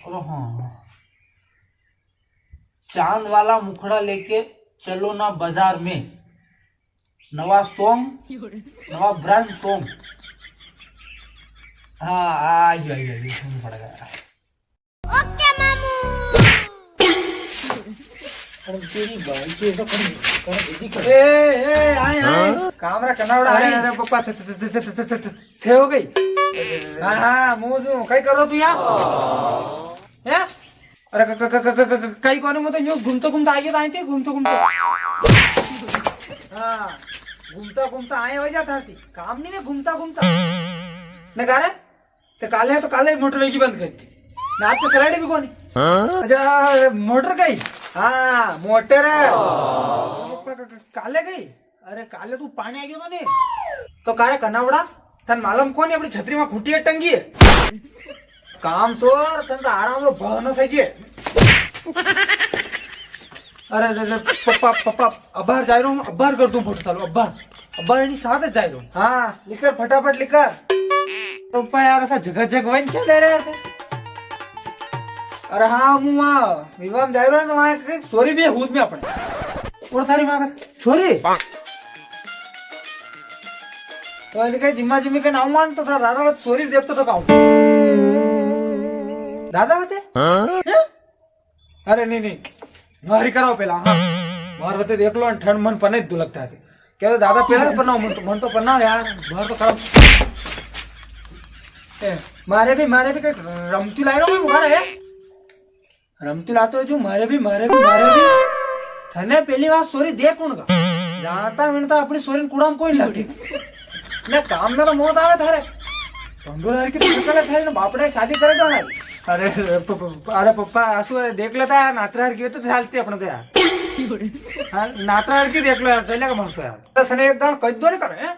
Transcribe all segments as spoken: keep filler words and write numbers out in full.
ओहो। चांद वाला मुखड़ा लेके चलो ना बाजार में, नवा सॉन्ग, नवा ब्रांड सॉन्ग। हाँ, आ गया, आ गया, आ गया, समझ पड़ गया। ओके मामू। अरे तेरी भाई के ऐसा कर, कर दीदी कर। ए, ए, आए, आए। हाँ? काम रा कनावड़ा अरे, आए। अरे, पप्पा, थे, थे, थे हो गई? हाँ, हाँ, मुंह जो, कई कर रो तू यहाँ? हैं? अरे, क-, क-, कई कोनी, मैं तो यूं घूमता घूमता आई, आई थी, घूमता घूमता। हाँ, घूमता घूमता आए हो जाता थी। काम नहीं ने घूमता घूमता। ने कहा रे? तो काले तो काले मोटर वेगी बंद कर दी। ना आज तो सलाड़ी भी कोनी। हाँ? अच्छा, मोटर गई? हाँ, मोटर है। काले गई? अरे काले तू पानी आ गयो तो नहीं? तो कारे कनावड़ा, तन मालूम कोनी अपनी छतरी में खूंटी टंगी है? काम सोर, तन तो आराम रो बहनो सही है। अरे, अरे, अरे, पप्पा, पप्पा, अबार जाय रो हूँ, अबार कर दूँ फोटो चालू, अबार, अबार इनी साथ जाय रो हूँ। हाँ, लिकर, फटाफट लिकर। पप्पा यार, ऐसा झकझक वही क्या ले रहे थे? अरे हाँ, हूँ वहाँ विवाह में जाय रो हूँ, तो वहाँ एक सोरी भी है हूद में अपने। और सारी माँ का सोरी? तो इनके जिम्मा जिम्मी के नाम मान तो था, दादा बत सोरी देखतो तो काऊ। दादा बते? हाँ? हैं? अरे नहीं, नहीं, मारी कराओ पहला, हाँ। मार बते देख लो, ठंड मन पने दुलकता है। क्या तो दादा पहला पन्ना, मन तो, मन तो पन्ना यार, मार तो खराब। ए, मारे भी, मारे भी कई रमती लाई रो, मैं बुखार है। रमती लातो है जो मारे भी, मारे भी, मारे भी। थने पहली बार सोरी देख कौन का? जानता मिलता अपनी सोरी कुड़ाम कोई लागे। ना काम में तो मौत आवे थारे। भंगुर हर की तो शकल है थारी, ना बापड़े शादी करे दो ना। अरे, प-, प-, अरे पप्पा, आंसू है, देख लेता है, नातरा हर की तो चालती अपने तो यार। हाँ, नातरा हर की देख लो यार, चलेगा मन तो यार। तो थने एक दान कह दो नहीं करे, हैं?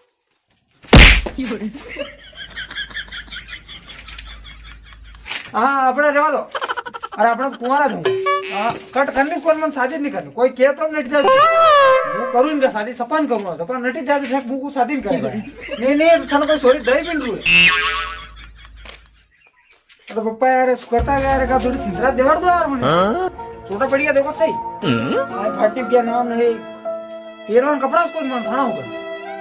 हाँ, अपने रेवा दो। अरे, अपने तो कुंवारा था। हाँ, कट करनी कोनी, मन शादी नहीं करनी। कोई के तो नट जा। वो करूँ इनका शादी, सपन करूँ, सपन नटी जा, फेंक मुँह को शादी नहीं करेगा। नहीं, नहीं, तो थाने कोई सोरी दही मिल रही है। अरे पप्पा यार, सुकरता गया रे, का थोड़ी सिंदरा देवाड़ दो यार मने। हाँ? छोटा पड़ गया, देखो सही। हम्म? यार, फाटी गया नाम नहीं। पेरवान कपड़ा उसको मन खाना होगा।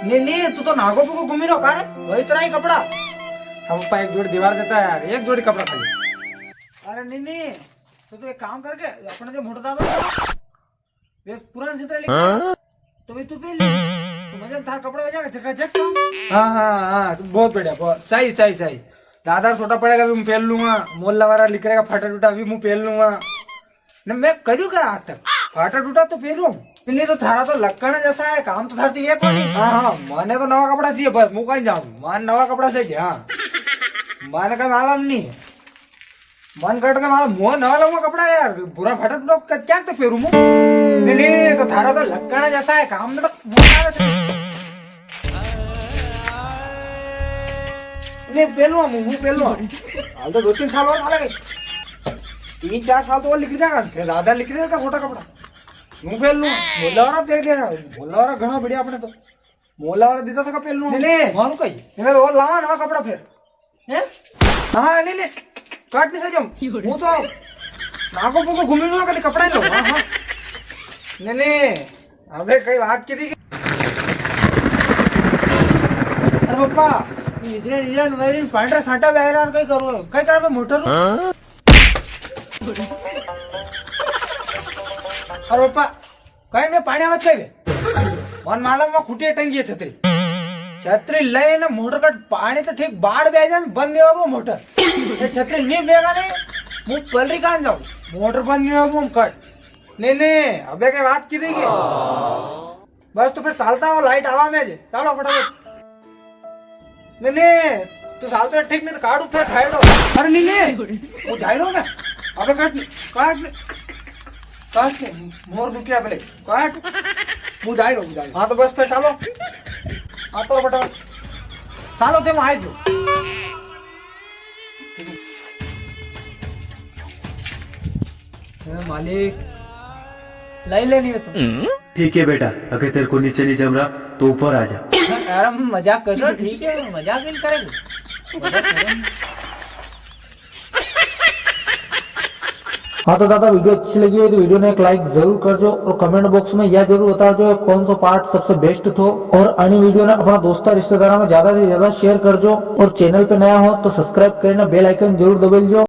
नहीं, नहीं, तू तो नागो पुगो घूमी रो, का रे? वही तो रही कपड़ा। हम पप्पा एक जोड़ी दीवार देता है यार, एक जोड़ी कपड़ा खाली। अरे नहीं, नहीं, तू तो एक काम करके अपने जो मोटा दादा वे पुराना सिंदरा लिख, हाँ? तो भी तू पहन ले। तो मजा में थार कपड़ा हो जाएगा, झकाझक का। हाँ, हाँ, हाँ, बहुत बढ़िया, बहुत, सही, सही, सही। दादा छोटा पड़ेगा, भी मैं पहन लूंगा। मोहल्ला वाला लिख रहेगा, फाटा टूटा, भी मैं पहन लूंगा। ने मैं करूँ क्या आज तक? फाटा टूटा तो पहनूं। नहीं तो थारा तो लक्कड़ जैसा है, काम तो थारती है कोनी। हाँ, हाँ, मने तो नवा कपड़ा चाहिए, बस, मैं कहीं जाऊँ, मन नवा कपड़ा चाहिए, हाँ। मन का मालूम नहीं है। मन कट के मारो, मोह नवा लऊंगा कपड़ा यार, बुरा फटा टूटा क-, क्या तो पेरू मु? नहीं, नहीं, तो थारा तो लक्कड़ जैसा है, काम में तो मोह आवे तो। नहीं, पेलूंगा मु, मु पेलूंगा। हाल तो दो तीन साल और हालेगा। तीन चार साल तो और निकल जाएगा, फिर ज्यादा निकल जाएगा छोटा कपड़ा। मु पेलूंगा, मोहल्ला वाला देख देगा, मोहल्ला वाला घणा बढ़िया अपने तो। मोहल्ला वाला देता था का पेलूंगा? नहीं, नहीं। मारू कई? नहीं, मैं और लावा नवा कपड़ा फिर। हैं? हाँ, नहीं, नहीं, काट नहीं सके। वो तो नागो पुगो घूमी लूंगा, कभी कपड़ा ही लो। हाँ, हाँ। नहीं, नहीं, अबे कई बात की थी कि अरे पप्पा, इधर, इधर, मेरी पांडा साटा बहरा, कई करो, कई करो, मोटर। हाँ? अरे पप्पा, कई में पाणी आवत कई बे? मन मालूम में खुटिया टंगी है छतरी। छतरी लई ने मोटर कट पाणी तो ठीक बाढ़ बे जाए, बंद नहीं होगा मोटर। ये छतरी नहीं बेगा नहीं, मु पलरी कान जाऊँ। मोटर बंद नहीं होगा, मु कट। नहीं, नहीं, अबे के बात की देगी। बस तो फिर सालता हो, लाइट आवा में जे। चालो फटाफट। नहीं, नहीं, तू साल तो ठीक नहीं तो काट ऊपर खाए लो। अरे नहीं, नहीं, वो जाए लो ना। अबे काट नहीं, काट नहीं। काट के, मोर दुखिया पहले। काट। वो जाए लो, वो जाए लो। हाँ तो बस फिर चालो। हाँ तो बेटा। चालो, ते वहाँ जो। ए मालिक, लाई लेनी है तो। ठीक है बेटा, अगर तेरे को नीचे नहीं जम रहा तो ऊपर आ जा। यार, हम मजाक कर रहे हो, ठीक है, मजाक नहीं करेंगे। मजाक करेंगे। हाँ तो दादा, video अच्छी लगी हो तो video ने एक like जरूर कर जो और comment box में या जरूर बता जो कौन सा part सबसे best थो। और अणी video ने अपना दोस्ता रिश्तेदारा में ज्यादा से ज्यादा share कर जो और channel पे नया हो तो subscribe करने bell icon जरूर दबा जो।